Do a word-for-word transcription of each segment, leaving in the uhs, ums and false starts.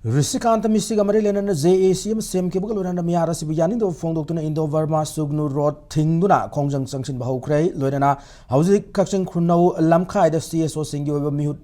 ꯔꯤꯁꯤꯀꯥꯟꯇ ꯃꯤꯁꯤꯒ ꯃꯔꯤ ꯂꯩꯅꯅ ꯖꯦ ꯑꯦ ꯁꯤ ꯑꯃ ꯁꯦꯝꯈꯤꯕꯒ ꯂꯣꯏꯅꯅ ꯃꯤꯍꯥꯠ ꯑꯁꯤꯕꯨ ꯌꯥꯅꯤꯡꯗꯕ ꯐꯣꯡꯗꯣꯛꯇꯨꯅ ꯏꯟꯗꯣ ꯕꯔꯃꯥ ꯁꯨꯒꯅꯨ ꯔꯣꯗ ꯊꯤꯡꯗꯨꯅ ꯈꯣꯡꯖꯪ ꯆꯪꯁꯤꯟꯕ ꯍꯧꯈ꯭ꯔꯦ꯫ ꯂꯣꯏꯅꯅ ꯍꯧꯖꯤꯛ ꯀꯛꯆꯤꯡ ꯈꯨꯅꯧ ꯂꯝꯈꯥꯏꯗ ꯁꯤ ꯑꯦꯁ ꯑꯣꯁꯤꯡꯒꯤ ꯑꯣꯏꯕ ꯃꯤꯍꯨꯠ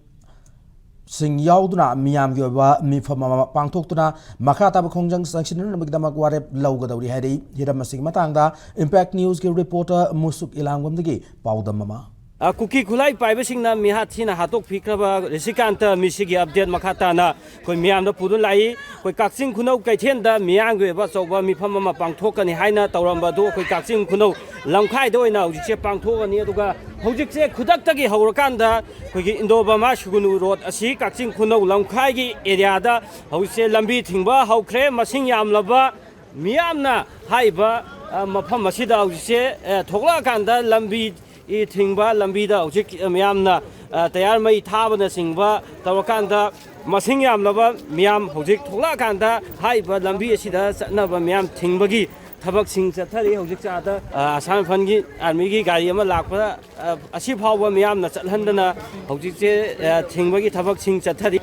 ꯁꯤꯡ ꯌꯥꯎꯗꯨꯅ ꯃꯤꯌꯥꯝꯒꯤ ꯑꯣꯏꯕ ꯃꯤꯐꯝ ꯑꯃ ꯄꯥꯡꯊꯣꯛꯇꯨꯅ ꯃꯈꯥ ꯇꯥꯕ ꯈꯣꯡꯖꯪ ꯆꯪꯁꯤꯟꯅꯅꯕꯒꯤꯗꯃꯛ ꯋꯥꯔꯦꯞ ꯂꯧꯒꯗꯧꯔꯤ ꯍꯥꯏꯔꯤ꯫ ꯍꯤꯔꯝ ꯑꯁꯤꯒꯤ ꯃꯇꯥꯡꯗ ꯏꯝꯄꯦꯛ ꯅ꯭ꯌꯨꯁꯀꯤ ꯔꯤꯄꯣꯔꯇꯔ ꯃꯨꯁꯨꯛ ꯏꯂꯥꯡꯕꯝꯗꯒꯤ ꯄꯥꯎꯗꯝ ꯑꯃ꯫ ꯑ, ꯀꯨꯀꯤ ꯈꯨꯠꯂꯥꯏ ꯄꯥꯏꯕꯁꯤꯡꯅ ꯃꯤꯍꯥꯠ ꯊꯤꯅ ꯍꯥꯠꯇꯣꯛꯄꯤꯈ꯭ꯔꯕ ꯔꯤꯁꯤꯀꯥꯟꯇ ꯃꯤꯁꯤꯒꯤ ꯑꯞꯗꯦꯠ ꯃꯈꯥ ꯇꯥꯅ ꯑꯩꯈꯣꯏ ꯃꯤꯌꯥꯝꯗ ꯄꯨꯗꯨꯅ ꯂꯥꯛꯏ꯫ ꯑꯩꯈꯣꯏ ꯀꯛꯆꯤꯡ ꯈꯨꯅꯧ ꯀꯩꯊꯦꯜꯗ ꯃꯤꯌꯥꯝꯒꯤ ꯑꯣꯏꯕ ꯑꯆꯧꯕ ꯃꯤꯐꯝ ꯑꯃ ꯄꯥꯡꯊꯣꯛꯀꯅꯤ ꯍꯥꯏꯅ ꯇꯧꯔꯝꯕ ꯑꯗꯨ ꯑꯩꯈꯣꯏ ꯀꯛꯆꯤꯡ ꯈꯨꯅꯧ ꯂꯝꯈꯥꯏꯗ ꯑꯣꯏꯅ ꯍꯧꯖꯤꯛꯁꯦ ꯄꯥꯡꯊꯣꯛꯑꯅꯤ꯫ ꯑꯗꯨꯒ ꯍꯧꯖꯤꯛꯁꯦ ꯈꯨꯗꯛꯇꯒꯤ ꯍꯧꯔꯀꯥꯟꯗ ꯑꯩꯈꯣꯏꯒꯤ ꯏꯟꯗꯣ ꯕꯔꯃꯥ ꯁꯨꯒꯨꯅꯨ ꯔꯣꯗ ꯑꯁꯤ ꯀꯛꯆꯤꯡ ꯈꯨꯅꯧ ꯂꯝꯈꯥꯏꯒꯤ ꯑꯦꯔꯤꯌꯥꯗ ꯍꯧꯖꯤꯛꯁꯦ ꯂꯝꯕꯤ ꯊꯤꯡꯕ ꯍꯧꯈ꯭ꯔꯦ꯫ ꯃꯁꯤꯡ ꯌꯥꯝꯂꯕ ꯃꯤꯌꯥꯝꯅ ꯍꯥꯏꯔꯤꯕ, ꯑ, ꯃꯐꯝ ꯑꯁꯤꯗ ꯍꯧꯖꯤꯛꯁꯦ, ꯑ, ꯊꯣꯛꯂꯛꯑꯀꯥꯟꯗ ꯂꯝꯕꯤ ꯊꯤꯡꯕ, ꯂꯝꯕꯤꯗ ꯍꯧꯖꯤꯛ ꯃꯤꯌꯥꯝꯅ, ꯑ, ꯇꯌꯥꯔ ꯃꯩ ꯊꯥꯕꯅꯆꯤꯡꯕ ꯇꯧꯔꯀꯥꯟꯗ ꯃꯁꯤꯡ ꯌꯥꯝꯂꯕ ꯃꯤꯌꯥꯝ ꯍꯧꯖꯤꯛ ꯊꯣꯛꯂꯛꯑꯀꯥꯟꯗ ꯍꯥꯏꯔꯤꯕ ꯂꯝꯕꯤ ꯑꯁꯤꯗ ꯆꯠꯅꯕ ꯃꯤꯌꯥꯝ ꯊꯤꯡꯕꯒꯤ ꯊꯕꯛꯁꯤꯡ ꯆꯠꯊꯔꯤ꯫ ꯍꯧꯖꯤꯛ ꯆꯥꯗ, ꯑ, ꯑꯁꯥꯝ ꯔꯥꯏꯐꯜꯒꯤ ꯑꯥꯔꯃꯤꯒꯤ ꯒꯥꯔꯤ ꯑꯃ ꯂꯥꯛꯄ ꯑ, ꯑꯁꯤꯐꯥꯎꯕ ꯃꯤꯌꯥꯝꯅ ꯆꯠꯍꯟꯗꯅ ꯍꯧꯖꯤꯛꯁꯦ, ꯑ, ꯊꯤꯡꯕꯒꯤ ꯊꯕꯛꯁꯤꯡ ꯆꯠꯊꯔꯤ꯫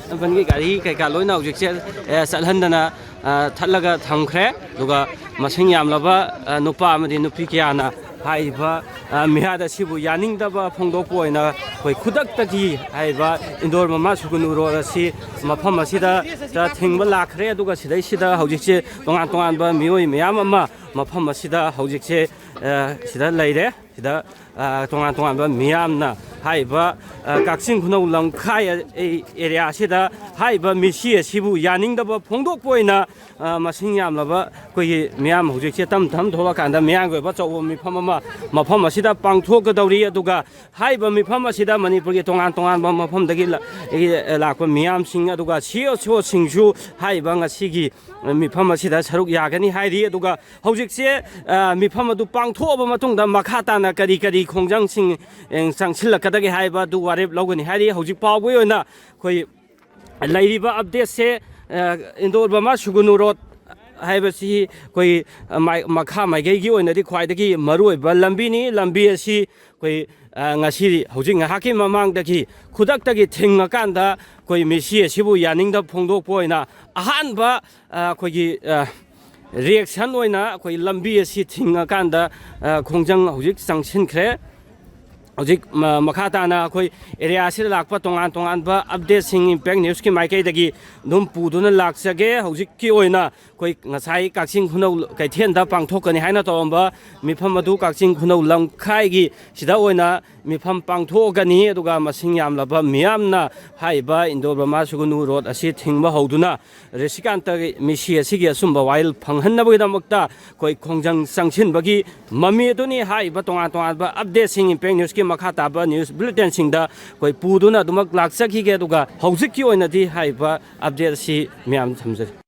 ꯀꯝꯄꯅꯤꯒꯤ ꯒꯥꯔꯤ ꯀꯩꯀꯥ ꯂꯣꯏꯅ ꯍꯧꯖꯤꯛꯁꯦ, ꯑ, ꯆꯠꯍꯟꯗꯅ, ꯑ, ꯊꯠꯂꯒ ꯊꯝꯈ꯭ꯔꯦ꯫ ꯑꯗꯨꯒ ꯃꯁꯤꯡ ꯌꯥꯝꯂꯕ, ꯑ, ꯅꯨꯄꯥ ꯑꯃꯗꯤ ꯅꯨꯄꯤ ꯀꯌꯥꯅ ꯍꯥꯏꯔꯤꯕ, ꯑ, ꯃꯤꯍꯥꯠ ꯑꯁꯤꯕꯨ ꯌꯥꯅꯤꯡꯗꯕ ꯐꯣꯡꯗꯣꯛꯄ ꯑꯣꯏꯅ ꯑꯩꯈꯣꯏ ꯈꯨꯗꯛꯇꯒꯤ ꯍꯥꯏꯔꯤꯕ ꯏꯟꯗꯣꯔ ꯃꯃꯥ ꯁꯨꯒꯨꯅꯨ ꯔꯣꯗ ꯑꯁꯤ ꯃꯐꯝ ꯑꯁꯤꯗ, ꯗ ꯊꯤꯡꯕ ꯂꯥꯛꯈ꯭ꯔꯦ꯫ ꯑꯗꯨꯒ ꯁꯤꯗꯩꯁꯤꯗ ꯍꯧꯖꯤꯛꯁꯦ ꯇꯣꯉꯥꯟ ꯇꯣꯉꯥꯟꯕ ꯃꯤꯑꯣꯏ ꯃꯌꯥꯝ ꯑꯃ ꯃꯐꯝ ꯑꯁꯤꯗ ꯍꯧꯖꯤꯛꯁꯦ, ꯑ, ꯁꯤꯗ ꯂꯩꯔꯦ꯫ ꯁꯤꯗ, ꯑ, ꯇꯣꯉꯥꯟ ꯇꯣꯉꯥꯟꯕ ꯃꯤꯌꯥꯝꯅ ꯍꯥꯏꯔꯤꯕ, ꯑ, ꯀꯛꯆꯤꯡ ꯈꯨꯅꯧ ꯂꯝꯈꯥꯏ ꯑꯦ-, ꯑꯦꯔꯤꯌꯥꯁꯤꯗ ꯍꯥꯏꯔꯤꯕ ꯃꯤꯁꯤ ꯑꯁꯤꯕꯨ ꯌꯥꯅꯤꯡꯗꯕ ꯐꯣꯡꯗꯣꯛꯄ ꯑꯣꯏꯅ, ꯑ, ꯃꯁꯤꯡ ꯌꯥꯝꯂꯕ ꯑꯩꯈꯣꯏꯒꯤ ꯃꯤꯌꯥꯝ ꯍꯧꯖꯤꯛꯁꯦ ꯇꯞ ꯇꯞꯅ ꯊꯣꯛꯂꯀꯥꯟꯗ ꯃꯤꯌꯥꯝꯒꯤ ꯑꯣꯏꯕ ꯑꯆꯧꯕ ꯃꯤꯐꯝ ꯑꯃ ꯃꯐꯝ ꯑꯁꯤꯗ ꯄꯥꯡꯊꯣꯛꯀꯗꯧꯔꯤ꯫ ꯑꯗꯨꯒ ꯍꯥꯏꯔꯤꯕ ꯃꯤꯐꯝ ꯑꯁꯤꯗ ꯃꯅꯤꯄꯨꯔꯒꯤ ꯇꯣꯉꯥꯟ ꯇꯣꯉꯥꯟꯕ ꯃꯐꯝꯗꯒꯤ ꯂ-, ꯂꯥꯛꯄ ꯃꯤꯌꯥꯝꯁꯤꯡ, ꯑꯗꯨꯒ ꯁꯤ ꯑꯦꯁ ꯑꯣꯁꯤꯡꯁꯨ ꯍꯥꯏꯔꯤꯕ ꯉꯁꯤꯒꯤ ꯃꯤꯐꯝ ꯑꯁꯤꯗ ꯁꯔꯨꯛ ꯌꯥꯒꯅꯤ ꯍꯥꯏꯔꯤ꯫ ꯑꯗꯨꯒ ꯍꯧꯖꯤꯛꯁꯦ, ꯑ, ꯃꯤꯐꯝ ꯑꯗꯨ ꯄꯥꯡꯊꯣꯛꯑꯕ ꯃꯇꯨꯡꯗ ꯃꯈꯥ ꯇꯥꯅ ꯀꯔꯤ ꯀꯔꯤ ꯈꯣꯡꯖꯪꯁꯤꯡ, ꯑ, ꯆꯪꯁꯤꯜꯂꯛꯀꯗꯒꯦ ꯍꯥꯏꯕ ꯑꯗꯨ ꯋꯥꯔꯦꯞ ꯂꯧꯒꯅꯤ ꯍꯥꯏꯔꯤ꯫ ꯍꯧꯖꯤꯛ ꯐꯥꯎꯕꯒꯤ ꯑꯣꯏꯅ ꯑꯩꯈꯣꯏ ꯂꯩꯔꯤꯕ ꯑꯞꯗꯦꯠꯁꯦ, ꯑ, ꯏꯟꯗꯣꯔ ꯕꯔꯃꯥ ꯁꯨꯒꯨꯅꯨ ꯔꯣꯗ ꯍꯥꯏꯕꯁꯤ ꯑꯩꯈꯣꯏ, ꯑ, ꯃꯥꯏ-, ꯃꯈꯥ ꯃꯥꯏꯀꯩꯒꯤ ꯑꯣꯏꯅꯗꯤ ꯈ꯭ꯋꯥꯏꯗꯒꯤ ꯃꯔꯨꯑꯣꯏꯕ ꯂꯝꯕꯤꯅꯤ꯫ ꯂꯝꯕꯤ ꯑꯁꯤ ꯑꯩꯈꯣꯏ ꯑ, ꯉꯁꯤ ꯍꯧꯖꯤꯛ ꯉꯥꯏꯍꯥꯛꯀꯤ ꯃꯃꯥꯡꯗꯒꯤ ꯈꯨꯗꯛꯇꯒꯤ ꯊꯤꯡꯉꯀꯥꯟꯗ ꯑꯩꯈꯣꯏ ꯃꯤꯁꯤ ꯑꯁꯤꯕꯨ ꯌꯥꯅꯤꯡꯗꯕ ꯐꯣꯡꯗꯣꯛꯄ ꯑꯣꯏꯅ ꯑꯍꯥꯟꯕ, ꯑ, ꯑꯩꯈꯣꯏꯒꯤ, ꯑ, ꯔꯤꯌꯦꯛꯁꯟ ꯑꯣꯏꯅ ꯑꯩꯈꯣꯏ ꯂꯝꯕꯤ ꯑꯁꯤ ꯊꯤꯡꯉꯀꯥꯟꯗ, ꯑ, ꯈꯣꯡꯖꯪ ꯍꯧꯖꯤꯛ ꯆꯪꯁꯤꯟꯈ꯭ꯔꯦ꯫ ꯍꯧꯖꯤꯛ ꯃ-, ꯃꯈꯥ ꯇꯥꯅ ꯑꯩꯈꯣꯏ ꯑꯦꯔꯤꯌꯥꯁꯤꯗ ꯂꯥꯛꯄ ꯇꯣꯉꯥꯟ ꯇꯣꯉꯥꯟꯕ ꯑꯞꯗꯦꯠꯁꯤꯡ ꯏꯝꯄꯦꯛ ꯅ꯭ꯌꯨꯁꯀꯤ ꯃꯥꯏꯀꯩꯗꯒꯤ ꯑꯗꯨꯝ ꯄꯨꯗꯨꯅ ꯂꯥꯛꯆꯒꯦ꯫ ꯍꯧꯖꯤꯛꯀꯤ ꯑꯣꯏꯅ ꯑꯩꯈꯣꯏ ꯉꯁꯥꯏ ꯀꯛꯆꯤꯡ ꯈꯨꯅꯧ ꯀꯩꯊꯦꯜꯗ ꯄꯥꯡꯊꯣꯛꯀꯅꯤ ꯍꯥꯏꯅ ꯇꯧꯔꯝꯕ ꯃꯤꯐꯝ ꯑꯗꯨ ꯀꯛꯆꯤꯡ ꯈꯨꯅꯧ ꯂꯝꯈꯥꯏꯒꯤ ꯁꯤꯗ ꯑꯣꯏꯅ ꯃꯤꯐꯝ ꯄꯥꯡꯊꯣꯛꯑꯒꯅꯤ꯫ ꯑꯗꯨꯒ ꯃꯁꯤꯡ ꯌꯥꯝꯂꯕ ꯃꯤꯌꯥꯝꯅ ꯍꯥꯏꯔꯤꯕ ꯏꯟꯗꯣ ꯕꯔꯃꯥ ꯁꯨꯒꯨꯅꯨ ꯔꯣꯗ ꯑꯁꯤ ꯊꯤꯡꯕ ꯍꯧꯗꯨꯅ ꯔꯤꯁꯤꯀꯥꯟꯇ ꯃꯤꯁꯤ ꯑꯁꯤꯒꯤ ꯑꯆꯨꯝꯕ ꯋꯥꯌꯦꯜ ꯐꯪꯍꯟꯅꯕꯒꯤꯗꯃꯛꯇ ꯑꯩꯈꯣꯏ ꯈꯣꯡꯖꯪ ꯆꯪꯁꯤꯟꯕꯒꯤ ꯃꯃꯤ ꯑꯗꯨꯅꯤ꯫ ꯍꯥꯏꯔꯤꯕ ꯇꯣꯉꯥꯟ ꯇꯣꯉꯥꯟꯕ ꯑꯞꯗꯦꯠꯁꯤꯡ ꯏꯝꯄꯦꯛ ꯅ꯭ꯌꯨꯁꯀꯤ ꯃꯈꯥ ꯇꯥꯕ ꯅ꯭ꯌꯨꯁ ꯕꯨꯂꯦꯇꯤꯟꯁꯤꯡꯗ ꯑꯩꯈꯣꯏ ꯄꯨꯗꯨꯅ ꯑꯗꯨꯃꯛ ꯂꯥꯛꯆꯈꯤꯒꯦ꯫ ꯑꯗꯨꯒ ꯍꯧꯖꯤꯛꯀꯤ ꯑꯣꯏꯅꯗꯤ ꯍꯥꯏꯔꯤꯕ ꯑꯞꯗꯦꯠ ꯑꯁꯤ ꯃꯌꯥꯝ ꯊꯝꯖꯔꯤ꯫